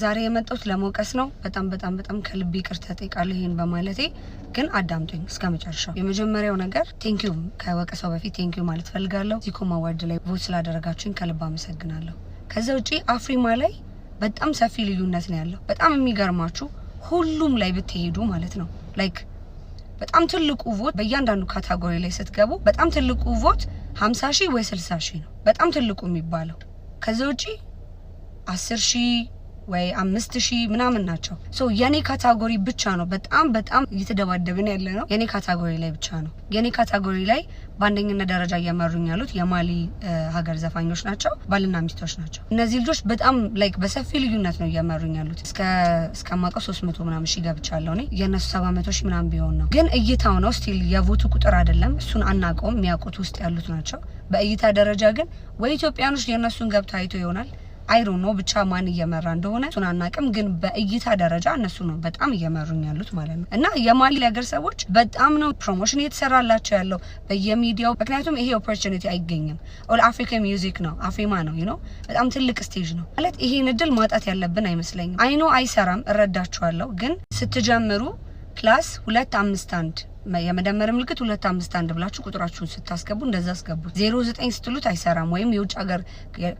ዛሬ የመጣሁት ለመውቀስ ነው። በጣም በጣም በጣም ከልቤ ይቅርታ እጠይቃለሁ ይሄን በማለቴ፣ ግን አዳምጡኝ እስከ መጨረሻው። የመጀመሪያው ነገር thank you፣ ከወቀሳው በፊት thank you ማለት ፈልጋለሁ። ዚኮም award ላይ vote ስላደረጋችሁኝ ከልብ አመሰግናለሁ። ከዛ ውጪ አፍሪማ ላይ በጣም ሰፊ ልዩነት ነው ያለው። በጣም የሚገርማችሁ ሁሉም ላይ ብትሄዱ ማለት ነው፣ like በጣም ትልቁ vote በእያንዳንዱ category ላይ ስትገቡ በጣም ትልቁ vote 50,000 ወይ 60,000 ነው፣ በጣም ትልቁ የሚባለው። ከዛ ውጪ 10,000 ወይ 5,000 ምናምን ናቸው። So የኔ category ብቻ ነው በጣም በጣም እየተደባደብን ያለ ነው። የኔ category ላይ ብቻ ነው። የኔ category ላይ በአንደኝነት ደረጃ እየመሩኝ ያሉት የማሊ ሀገር ዘፋኞች ናቸው፣ ባልና ሚስቶች ናቸው። እነዚህ ልጆች በጣም like በሰፊ ልዩነት ነው እየመሩኝ ያሉት። እስከማውቀው 300 ምናምን ሺህ ገብቻለሁ እኔ፣ የእነሱ 700,000 ምናምን ቢሆን ነው። ግን እይታው ነው still፣ የ vote ኡ ቁጥር አይደለም። እሱን አናውቀውም፣ የሚያውቁት ውስጥ ያሉት ናቸው። በእይታ ደረጃ ግን ወይ ኢትዮጵያኖች የእነሱን ገብተው አይቶ ይሆናል፣ I don't know፣ ብቻ ማን እየመራ እንደሆነ እሱን አናውቅም። ግን በእይታ ደረጃ እነሱ ነው በጣም እየመሩኝ ያሉት ማለት ነው። እና የማሊ ሀገር ሰዎች በጣም ነው promotion እየተሰራላቸው ያለው በየሚዲያው። ምክንያቱም ይሄ opportunity አይገኝም። All Africa music ነው፣ አፍሪማ ነው፣ በጣም ትልቅ stage ነው ማለት ይሄን እድል ማጣት ያለብን አይመስለኝም። I know አይሰራም፣ እረዳችኋለሁ። ግን ስትጀምሩ +251 የመደመር ምልክት 251 ብላችሁ ቁጥራችሁን ስታስገቡ እንደዛ አስገቡት። 09 ስትሉት አይሰራም። ወይም የውጭ ሀገር፣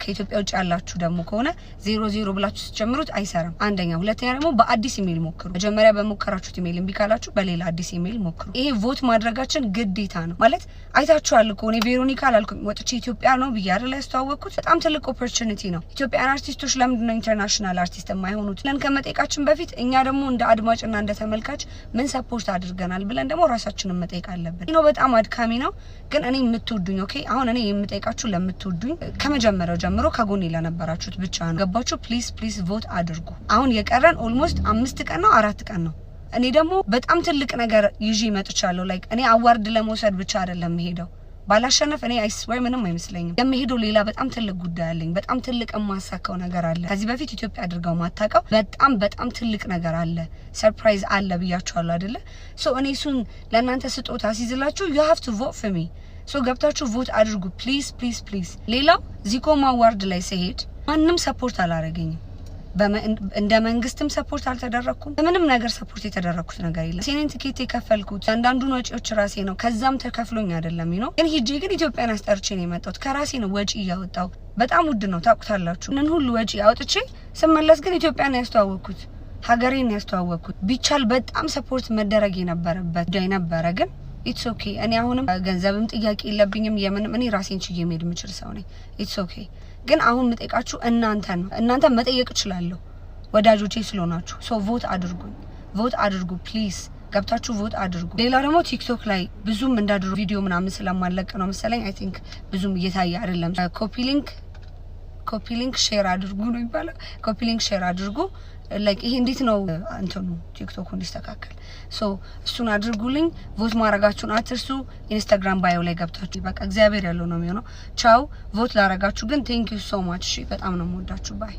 ከኢትዮጵያ ውጭ ያላችሁ ደግሞ ከሆነ 00 ብላችሁ ስትጀምሩት አይሰራም። አንደኛ። ሁለተኛ ደግሞ በአዲስ ኢሜይል ሞክሩ። መጀመሪያ በሞከራችሁት ኢሜይል እምቢ ካላችሁ በሌላ አዲስ ኢሜይል ሞክሩ። ይሄ vote ማድረጋችን ግዴታ ነው ማለት አይታችኋል እኮ፣ እኔ ቬሮኒካ አላልኩም፣ ወጥቼ ኢትዮጵያ ነው ብዬ አይደል ያስተዋወቅኩት። በጣም ትልቅ opportunity ነው። Ethiopian አርቲስቶች ለምንድን ነው international አርቲስት የማይሆኑት ብለን ከመጠየቃችን በፊት እኛ ደግሞ እንደ አድማጭና እንደ ተመልካች ምን support አድርገናል ብለን ደግሞ ራሳችንን መጠየቅ አለብን። ነው በጣም አድካሚ ነው፣ ግን እኔ የምትወዱኝ፣ okay፣ አሁን እኔ የምጠይቃችሁ ለምትወዱኝ፣ ከመጀመሪያው ጀምሮ ከጎኔ ለነበራችሁት ብቻ ነው። ገባችሁ? Please, please vote አድርጉ። አሁን የቀረን almost 5 ቀን ነው፣ 4 ቀን ነው። እኔ ደግሞ በጣም ትልቅ ነገር ይዤ መጥቻለሁ። Like እኔ award ለመውሰድ ብቻ አይደለም የምሄደው። ባላሸነፍ እኔ I swear ምንም አይመስለኝም። የምሄደው ሌላ በጣም ትልቅ ጉዳይ አለኝ። በጣም ትልቅ የማሳካው ነገር አለ። ከዚህ በፊት ኢትዮጵያ አድርገው ማታውቀው በጣም በጣም ትልቅ ነገር አለ። Surprise አለ ብያችኋለሁ አይደለ? So እኔ እሱን ለእናንተ ስጦታ ሲዝላችሁ you have to vote for me። So ገብታችሁ vote አድርጉ please, please, please። ሌላው ዚኮም award ላይ ስሄድ ማንም support አላረገኝም። እንደ መንግስትም support አልተደረግኩም። በምንም ነገር support የተደረግኩት ነገር የለም። ሴኔን ትኬት የከፈልኩት አንዳንዱን ወጪዎች ራሴ ነው። ከዛም ተከፍሎኝ አይደለም። ግን ሂጄ ግን ኢትዮጵያን አስጠርቼ ነው የመጣሁት። ከራሴ ነው ወጪ እያወጣው። በጣም ውድ ነው ታውቁታላችሁ። እንን ሁሉ ወጪ አውጥቼ ስመለስ ግን ኢትዮጵያን ያስተዋወቅኩት፣ ሀገሬን ያስተዋወቅኩት። ቢቻል በጣም support መደረግ የነበረበት ጉዳይ ነበረ፣ ግን it's okay። እኔ አሁንም ገንዘብም ጥያቄ የለብኝም የምንም፣ እኔ ራሴን ችዬ መሄድ የምችል ሰው ነኝ። It's okay። ግን አሁን የምጠይቃችሁ እናንተን ነው። እናንተ መጠየቅ እችላለሁ ወዳጆቼ ስለሆናችሁ። So vote አድርጉኝ፣ vote አድርጉ please፣ ገብታችሁ vote አድርጉ። ሌላው ደግሞ ቲክቶክ ላይ ብዙም እንዳድሩ ቪዲዮ ምናምን ስለማለቅ ነው መሰለኝ፣ I think ብዙም እየታየ አይደለም። Copy link share አድርጉ ነው የሚባለው። Copy link share አድርጉ። Like ይሄ እንዴት ነው እንትኑ ቲክቶኩ እንዲስተካከል፣ so እሱን አድርጉልኝ። Vote ማድረጋችሁን አትርሱ። ኢንስታግራም bio ላይ ገብታችሁ፣ በቃ እግዚአብሔር ያለው ነው የሚሆነው። ቻው። Vote ላረጋችሁ ግን thank you so much። እሺ፣ በጣም ነው የምወዳችሁ። Bye.